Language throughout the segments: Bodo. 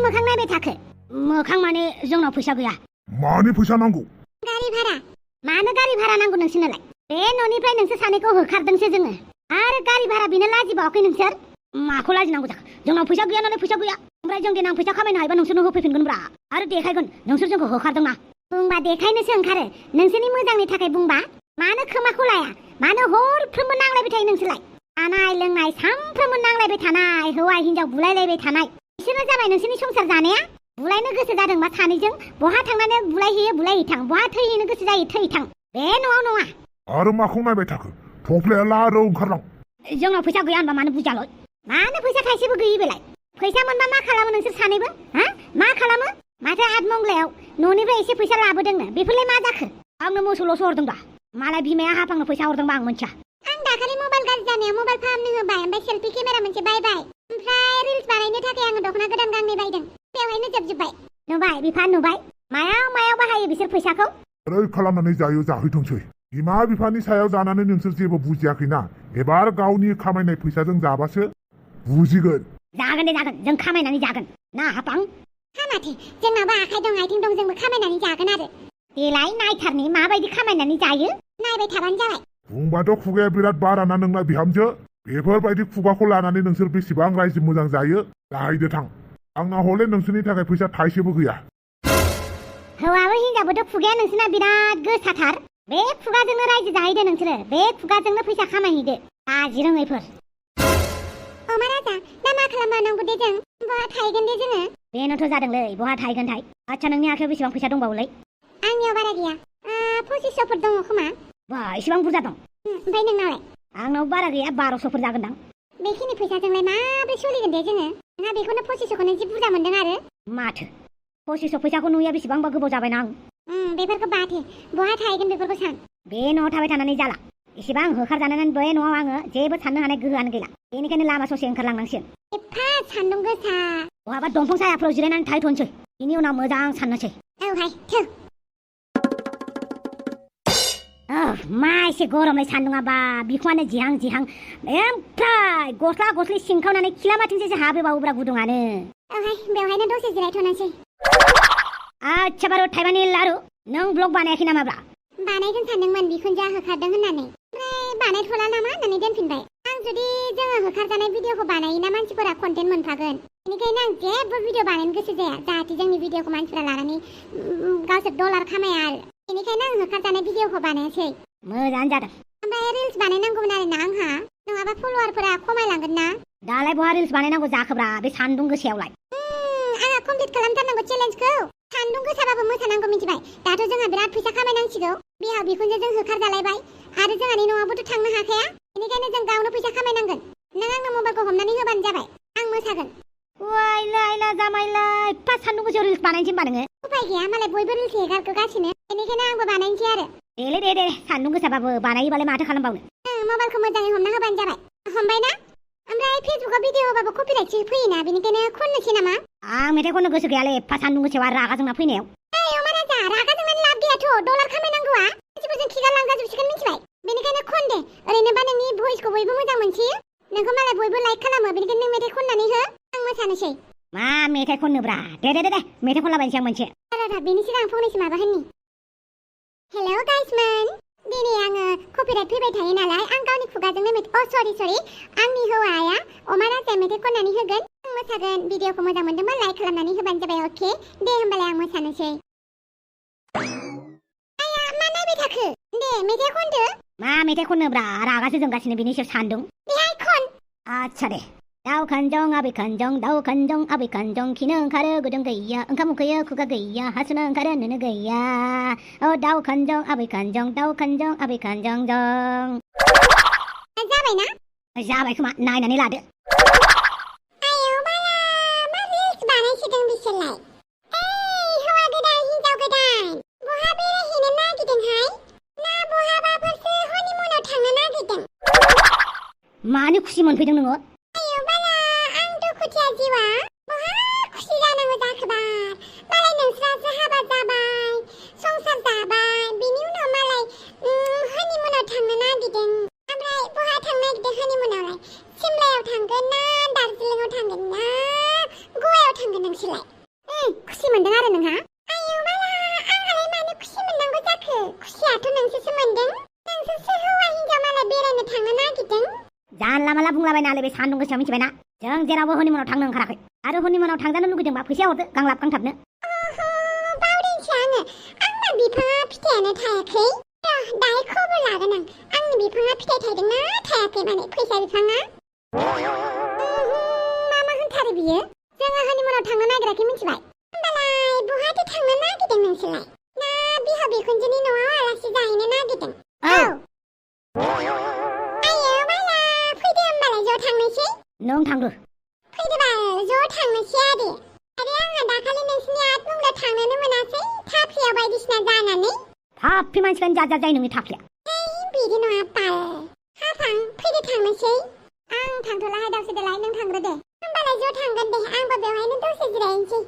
मोखां नायबाय थाखो मोखां माने जोंनाव फैसा गैया मानि फैसा नांगौ गारि भारा मानो गारि भारा नांगौ नोंसोरनोलाय बे न'निफ्राय नोंसोर सानैखौ होखारदोंसो जोङो आरो गारि भारा बिनो लाजिबावाखै नोंसोर माखौ लाजिनांगौ जाखो जोंनाव फैसा गैया नालाय फैसा गैया ओमफ्राय जों देनां फैसा खामायनो हायोबा नोंसोरनो होफैफिनगोनब्रा आरो देखायगोन नोंसोर जोंखौ होखारदोंना बुंबा देखायनोसो ओंखारो नोंसोरनि मोजांनि थाखाय बुंबा मानो खोमाखौ लाया मानो हरफ्रोमबो नांलायबाय थायो नोंसोरलाय जानाय लोंनाय सानफ्रोमबो नांलायबाय थानाय हौवा हिनजाव बुलायलायबाय थानाय बिसोरनो जाबाय नोंसोरनि संसार जानाया बुलायनो गोसो जादोंबा सानैजों बहा थांनानै बुलायहैयो बुलायहैथां बहा थैहैनो गोसो जायो थैथां बे न'आव नङा आरो माखौ नायबाय थाखो थफ्लाया लारो ओंखारलां जोंनाव फैसा गैया होनबा मानो बुजालय मानो फैसा थाइसेबो गैयि बेलाय फैसा मोनबा मा खालामो नोंसोर सानैबो हा मा खालामो माथो आठमंगलायाव न'निफ्राय एसे फैसा लाबोदोंनो बेफोरलाय मा जाखो आंनो मोसौल'सो हरदों दा मालाय बिमाया हाफांनो फैसा हरदोंबा आं मिथिया आं दाखालि मबाइल गाज्रि जानायाव मबाइल फाहामनो होबाय ओमफ्राय सेल्फि केमेरा मोनसे बायबाय ओमफ्राय रिल्स बानायनो थाखाय आङो दख'ना गोदान गांनै बायदों बेवहायनो जोबजोब्बाय नुबाय बिफा नुबाय मायाव बाहायो बिसोर फैसाखौ ओरै खालामनानै जायो जाहैथोंसै बिमा बिफानि सायाव जानानै नोंसोर जेबो बुजियाखैना एबार गावनि खामायनाय फैसाजों जाबासो बुजिगोन जागोन दे जागोन जों खामायनानै जागोन ना हाफां हामाथो जोंनाबो आखाइ दं आथिं दं जोंबो खामायनानै जागोन आरो देलाय नायथारनि माबायदि खामायनानै जायो नायबाय थाबानो जाबाय बुंबाथ' खुगाया बिराद बाराना नोंना बिहामजो बेफोरबायदि खुगाखौ लानानै नोंसोर बेसेबां रायजो मोजां जायो जाहैदो थां आंना हले नोंसोरनि थाखाय फैसा थाइसेबो गैया हौवाबो हिनजावबोथ' खुगाया नोंसोरना बिराद गोसाथार बे खुगाजोंनो रायजो जाहैदो नोंसोरो बे खुगाजोंनो फैसा खामायहैदो गाज्रि रोङैफोर अमाराजा दा मा खालामबावनांगौ दे जों बहा थाहैगोन दे जोङो बेनोथ' जादोंलै बहा थाहैगोनथाय आच्छा नोंनि आखायाव बेसेबां फैसा दंबावोलै आंनियाव बारा गैया 2500फोर दङ खोमा बा एसेबां बुरजा दं ओमफ्राय नोंनावलाय आंनाव बारा गैया 1200फोर जागोनदां बेखिनि फैसाजोंलाय माब्रै सोलिगोन दे जोङो ना बेखौनो 2500खौनो जि बुरजा मोनदों आरो माथो 2500 फैसाखौ नुया बेसेबांबा गोबाव जाबायना आं बेफोरखौ बाथो बहा थाहैगोन बेफोरखौ सान बे न'आव थाबाय थानानै जाला एसेबां होखारजानानै बे न'आव आङो जेबो साननो हानाय गोहोआनो गैला बेनिखायनो लामा ससे ओंखारलांनांसिगोन एफा सान्दुं गोसा बहाबा दंफां सायाफ्राव जिरायनानै थाहैथ'नोसै बेनि उनाव मोजां साननोसै औहाय थौ मा एसे गरमलै सान्दुङाबा बिखुङानो जिहां ओमफ्राय गस्ला सिंखावनानै खिलामाथिंसो हाबोबावोब्रा गुदुङानो औहाय बेवहायनो दसे जिरायथ'नोसै आच्छा बारु थाइबानि लारु नों ब्लग बानायाखै नामाब्रा बानायगोन सानदोंमोन बिखुनजोआ होखारदों होननानै ओमफ्राय बानायथ'ला नामा होननानै दोनफिनबाय आं जुदि जोङो होखारजानाय भिडिअखौ बानायोना मानसिफोरा कन्टेन्ट मोनफागोन बेनिखायनो आं जेबो भिडिअ बानायनो गोसो जाया जाहाथे जोंनि भिडिअखौ मानसिफोरा लानानै गावसोर डलार खामाया आरो बेनिखायनो आं होखारजानाय भिडिअखौ बानायासै मोजाङानो जादों ओमफ्राय रिल्स बानायनांगौमोन आरोना आंहा नङाबा फल'वारफोरा खमायलांगोन ना दालाय बहा रिल्स बानायनांगौ जाखोब्रा बे सान्दुं गोसायावलाय आंहा कमप्लिट खालामथारनांगौ चेलेन्जखौ सान्दुं गोसाबाबो मोसानांगौ मिथिबाय दाथ' जोंहा बिराद फैसा खामायनांसिगौ बिहाव बिखुनजोजों होखारजालायबाय आरो जोंहानि न'आवबोथ' थांनो हाखाया बेनिखायनो जों गावनो फैसा खामायनांगोन नों आंनो मबाइलखौ हमनानै होबानो जाबाय आं मोसागोन वाइला जामाइलाय एफा सान्दुं गोसायाव रिल्स बानायनोसै होनबा नोङो उपाय गैया मालाय बयबो रिल्स हेगारगासिनो बेनिखायनो आंबो बानायनोसै आरो दे सान्दुं गोसाबाबो बानायोबालाय माथो खालामबावनो मबाइलखौ मोजाङै हमना होबानो जाबाय हमबाय ना ओमफ्राय फेसबुकाव भिडिअ होबाबो कपिराइटसो फैयोना बेनिखायनो खननोसै नामा आं मेथाइ खननो गोसो गैयालै एफा सान्दुं गोसायाव आरो रागा जोंना फैनायाव अमाराजा रागा जोंनानै लाब गैयाथ' डलार खामायनांगौआ मानसिफोरजों खिगारलांजाजोबसिगोन मिथिबाय बेनिखायनो खन दे ओरैनोबा नोंनि भइसखौ बयबो मोजां मोनसोयो नोंखौ मालाय बयबो लाइक खालामो बेनिखायनो नों मेथाइ खननानै हो आं मोसानोसै मा मेथाइ खननोब्रा दे मेथाइ खनलाबायनोसै आं मोनसे बेनि सिगां फंनैसो माबा होननि हेल' गाइसमोन दिनै आङो कपिराइट फैबाय थायो नालाय आं गावनि खुगाजोंनो सरि आंनि हौवाया अमाराजा मेथाइ खननानै होगोन आं मोसागोन भिडिअखौ मोजां मोनदोंबा लाइक खालामनानै होबानो जाबाय अके दे होमबालाय आं मोसानोसै आया मा नायबाय थाखो दे मेथाइ खनदो मा मेथाइ खननोब्रा रागासो जोंगासिनो बिनि सायाव सान्दुं बेहाय खन आच्छा दे दाउ खानजं आबै खानजं खिनो ओंखारो गुदुं गैया ओंखाम उखैयो खुगा गैया हासुनो ओंखारो नुनो गैया दाउ खानजं आबै खानजं जं जाबायना जाबाय खोमा नायनानै लादो आयौ बाला मा रिल्स बानायसोदों बिसोरलाय हौवा गोदान हिनजाव गोदान बहा बेरायहैनो नागिरदोंहाय ना बहाबाफोरसो हनिमुनाव थांनो नागिरदों मानो खुसि मोनफैदों नोङो जिवा बहा खुसि जानांगौ जाखोबार मालाय नोंस्रासो हाबा जाबाय संसार जाबाय बिनि उनाव मालाय हनिमुनाव थांनो नागिरदों ओमफ्राय बहा थांनो नागिरदों हनिमुनावलाय सिमलायाव थांगोन ना दार्जिलिंआव थांगोन ना गवायाव थांगोन नोंसोरलाय खुसि मोनदों आरो नोंहा आयौ बाला आंहालाय मानो खुसि मोननांगौ जाखो खुसियाथ' नोंसोरसो मोनदों नोंसोरसो हौवा हिनजाव मालाय बेरायनो थांनो नागिरदों जानला माला बुंलाबायनालै बे सान्दुं गोसायाव मिथिबायना जों जेरावबो हनिमुनाव थांनो ओंखाराखै आरो हनिमुनाव थांजानो लुगैदोंबा फैसा हरदो गांलाब गांथाबनो बावदोंसो आङो आंना बिफाङा फिथाइयानो थायाखै दाहाय खबर लागोन आंनि बिफाङा फिथाइ थायदोंना थायाखै माने फैसा बिफाङा मा होनथारो बियो जोङो हनिमुनाव थांनो नागिराखै मिथिबाय होमबालाय बहाथो थांनो नागिरदों नोंसोरलाय ना बिहाव बिखुनजोनि न'आव आलासि जाहैनो नागिरदों आयौ बाला फैदो होमबालाय ज' थांनोसै नों थांग्रो फैदोबाल ज' थांनोसै आरो आंहा दाखालि नोंसिनि आतमुंगायाव थांनोनो मोनासै थाफ्लियाव बायदिसिना जानानै थाफ्लि मानसिफ्रानो जाजाब जायो नोंनि थाफ्लिया बिदि नङा बाल हाफां फैदो थांनोसै आं थांथ'लाहाय दावसोदोलाय नों थांग्रो दे होमबालाय ज' थांगोन दे आंबो बेवहायनो दसे जिरायनोसै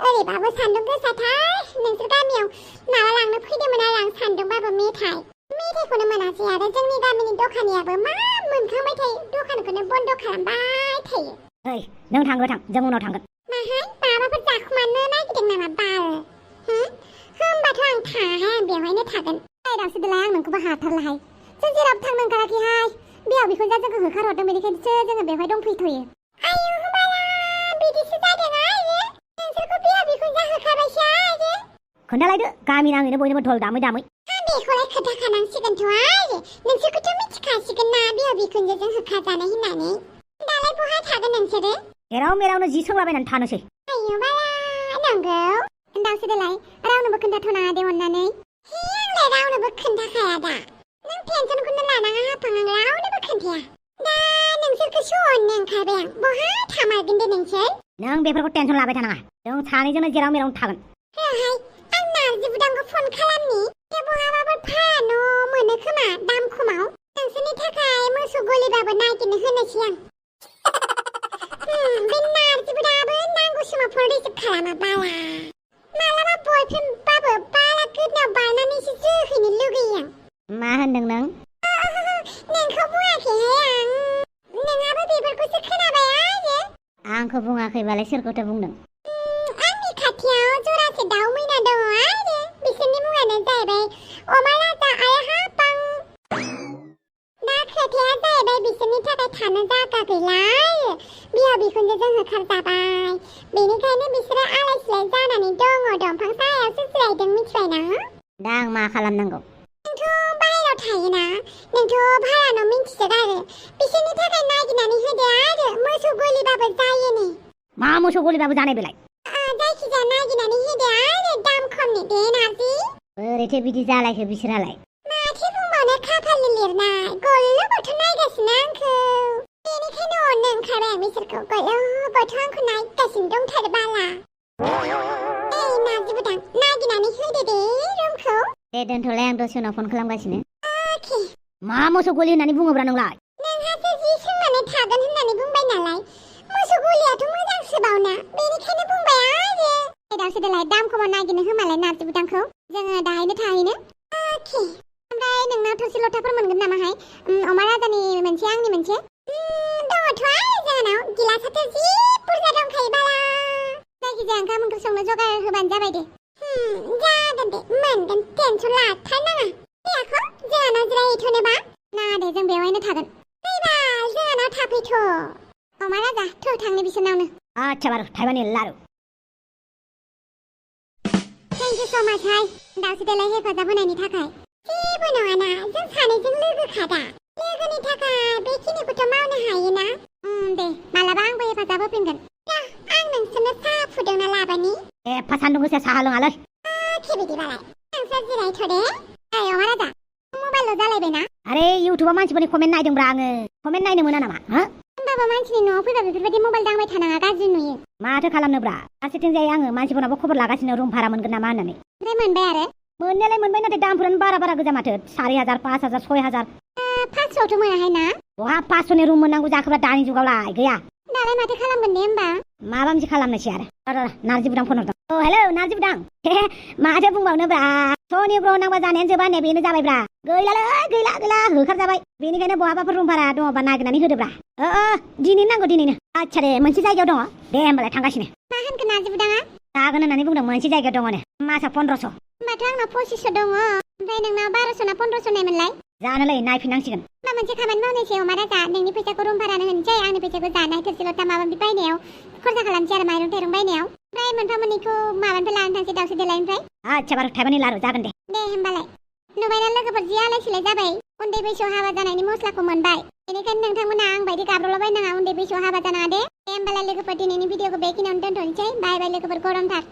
ओरैबाबो सान्दुं गोसाथार नोंसोर गामियाव माबा लांनो फैदोंमोन आरो आं सान्दुंबाबो मेथाइखौनो मोनासै आरो जोंनि गामिनि दखानियाबो मा मोनखांबाय थायो दखानखौनो बन्द' खालामबाय थायो ओइ नों थांग्रो थां जों उनाव थांगोन माहाय माबाफोर जाखुमानो नागिरदों नामा बाल होमबाथ' आं थाङाहाय आं बेवहायनो थागोन दावसोदोलाय आं नोंखौबो हाथारलाहाय जों जेरावबो थांनो ओंखाराखैहाय बिहाव बिखुनजोआ जोंखौ होखारहरदों बेनिखायनोसो जोङो बेवहाय दंफैथ'यो आयौ होमबाला बिदिसो जादों आरो नोंसोरखौ बिहाव बिखुनजोआ होखारबायसो आरो खोन्थालायदो गामि नाङैनो बयनोबो धल दामै दामै बेखौलाय खोन्थाखानांसिगोनथ' आरो नोंसोरखौथ' मिथिखासिगोन ना बिहाव बिखुनजोजों होखारजानाय होननानै दालाय बहा थागोन नोंसोरो जेराव मेरावनो जि सोंलाबायनानै थानोसै आयौ बाला नंगौ दावसोदोलाय रावनोबो खोन्थाथ'नाङा दे अननानै आंलाय रावनोबो खोन्थाखाया दा नों टेनसनखौनो लानाङा हाफां आं रावनोबो खोन्थाया दा नोंसोरखौसो अननो ओंखारबाय आं बहा थामारगोन दे नोंसोर नों बेफोरखौ टेनसन लाबाय थानाङा जों सानैजोंनो जेराव मेरावनो थागोन होआहाय आं नारजि बुदांखौ फन खालामनि बहाबाफोर भारा न' मोनो खोमा दाम खमाव नोंसोरनि थाखाय मोसौ गलिबाबो नागिरनो होनोसै आं बे नारजि बुदाङाबो नांगौ समाव फन रिसिभ खालामा बाला मालाबा बयफ्रेन्डबाबो बाला गोदनायाव बारनानैसो जोहैनो लुगैयो आं मा होनदों नों नोंखौ बुङाखैहाय आं नोंहाबो बेफोरखौसो खोनाबाय आरो आंखौ बुङाखैबालाय सोरखौथो बुंदों आंनि खाथियाव जरासे दाउ मैना दङ आरो बिसोरनि मुङानो जाहैबाय अमाराजा आरो हाफां दा खोथाया जाहैबाय बिसोरनि थाखाय थानो जायगा गैला आरो बिहाव बिखुनजोजों होखारजाबाय बेनिखायनो बिसोरो आलाय सिलाय जानानै दङ दंफां सायावसो जिरायदों मिथिबायना दा आं मा खालामनांगौ नोंथ' बाहेरायाव थायोना नोंथ' भारा न' मिन्थिजोगारो बिसोरनि थाखाय नागिरनानै होदो आरो मोसौ गलिबाबो जायोनो मा मोसौ गलिबाबो जानाय बेलाय जायखिजाया नागिरनानै होदो आरो दाम खमनि दे नारजि बोरैथो बिदि जालायखो बिसोरालाय माथो बुंबावनो खाफालनि लिरनाय गल्ल' गथ' नायगासिनो आंखौ बेनिखायनो अननो ओंखारबाय आं बिसोरखौ गल्ल' गथ' आंखौ नायगासिनो दंथारो बाला नारजि बुदां नागिरनानै होदो दे रुमखौ दे दोनथ'लाय आं दसे उनाव फन खालामगासिनो अके मा मोसौ गलि होननानै बुङोब्रा नोंलाय नोंहासो जि सोंनानै थागोन होननानै बुंबाय नालाय मोसौ गलियाथ' मोजांसोबावना बेनिखायनो बुंबाय आरो दावसोदोलाय दाम खमाव नागिरनो होमालाय नारजि बुदांखौ जोङो दाहायनो थाहैनो अके ओमफ्राय नोंनाव थोरसि लथाफोर मोनगोन नामाहाय अमाराजानि मोनसे आंनि मोनसे दङथ' आरो जोंनाव गिलासाथ' जि बुरजा दंखायो बाला जायखिजाया ओंखाम ओंख्रि संनो जगार होबानो जाबाय दे जागोन दे मोनगोन टेनसन लाथारनाङा फैयाखौ जोंहानाव जिरायहैथ'नोबा नाङा दे जों बेवहायनो थागोन फैबाल जोंहानाव थाफैथ' अमाराजा थौ थांनो बिसोरनावनो आच्छा बारु थाइबानि लारु थेंक इउ स' माच हाय दावसोदोलाय हेफाजाब होनायनि थाखाय जेबो नङाना जों सानैजों लोगोखादा लोगोनि थाखाय बेखिनिखौथ' मावनो हायोना दे मालाबा आंबो हेफाजाब होफिनगोन आं नोंसोरनो साहा फुदुंना लाबानि एफा सान्दुं गोसा साहा लोङालै अके बिदिबालाय नोंसोर जिरायथ' दे ओइ अमाराजा मबाइलल' जालायबायना आरे इउटुबाव मानसिफोरनि कमेन्ट नायदोंब्रा आङो कमेन्ट नायनो मोना नामा होमबाबो मानसिनि न'आव फैबा बेफोरबायदि मबाइल दांबाय थानाङा गाज्रि नुयो माथो खालामनोब्रा फारसेथिंजाय आङो मानसिफोरनावबो खबर लागासिनो रुम भारा मोनगोन नामा होननानै ओमफ्राय मोनबाय आरो मोननायालाय मोनबाय नाथाय दामफोरानो बारा गोजा माथो 4000 5000 6000 500आवथ' मोनाहाय ना बहा 500नि रुम मोननांगौ जाखोब्रा दानि जुगावलाय गैया दालाय माथो खालामगोन दे होमबा माबा मोनसे खालामनोसै आरो नारजि बुदां फन हरदों हेलौ नारजि बुदां माथो बुंबावनोब्रा सनि ब्र नांबा जानायानो जोबा ने बेनो जाबायब्रा गैलालै गैला होखारजाबाय बेनिखायनो बहाबाफोर रुम भारा दङबा नागिरनानै होदोब्रा दिनै नांगौ दिनैनो आच्छा दे मोनसे जायगायाव दङ दे होमबालाय थांगासिनो मा होनखो नार्जि बुदाङा? जागोन होननानै बुंदों मोनसे जायगायाव दङनो मासा 1500। होमबाथ' आंनाव 2500 दङ ओमफ्राय नोंनाव 1200 ना 1500 नायमोनलाय? जानोलै नायफिननांसिगोन। मा मोनसे खामानि मावनोसै अमाराजा नोंनि फैसाखौ रुम भारानो होनोसै आंनि फैसाखौ जानाय थोरसि लथा माबा माबि बायनायाव खरसा खालामसै आरो माइरं थाइरं बायनायाव ओमफ्राय मोनफा मोननैखौ माबानिफ्राय लानानै थांसै दावसे देलायनिफ्राय। आच्छा बार' थाइबानि लारु जागोन दे। दे होमबालाय नुबायना लोगोफोर जि आलाय सिलाय जाबाय उन्दै बैसोआव हाबा जानायनि मस्लाखौ मोनबाय बेनिखायनो नोंथांमोना आं बायदि गाब्र'लाबायनाङा उन्दै बैसोआव हाबा जानाङा दे होमबालाय लोगोफोर दिनैनि भिडिअखौ बेखिनियावनो दोनथ'नोसै बाय बाय लोगोफोर गरमथार।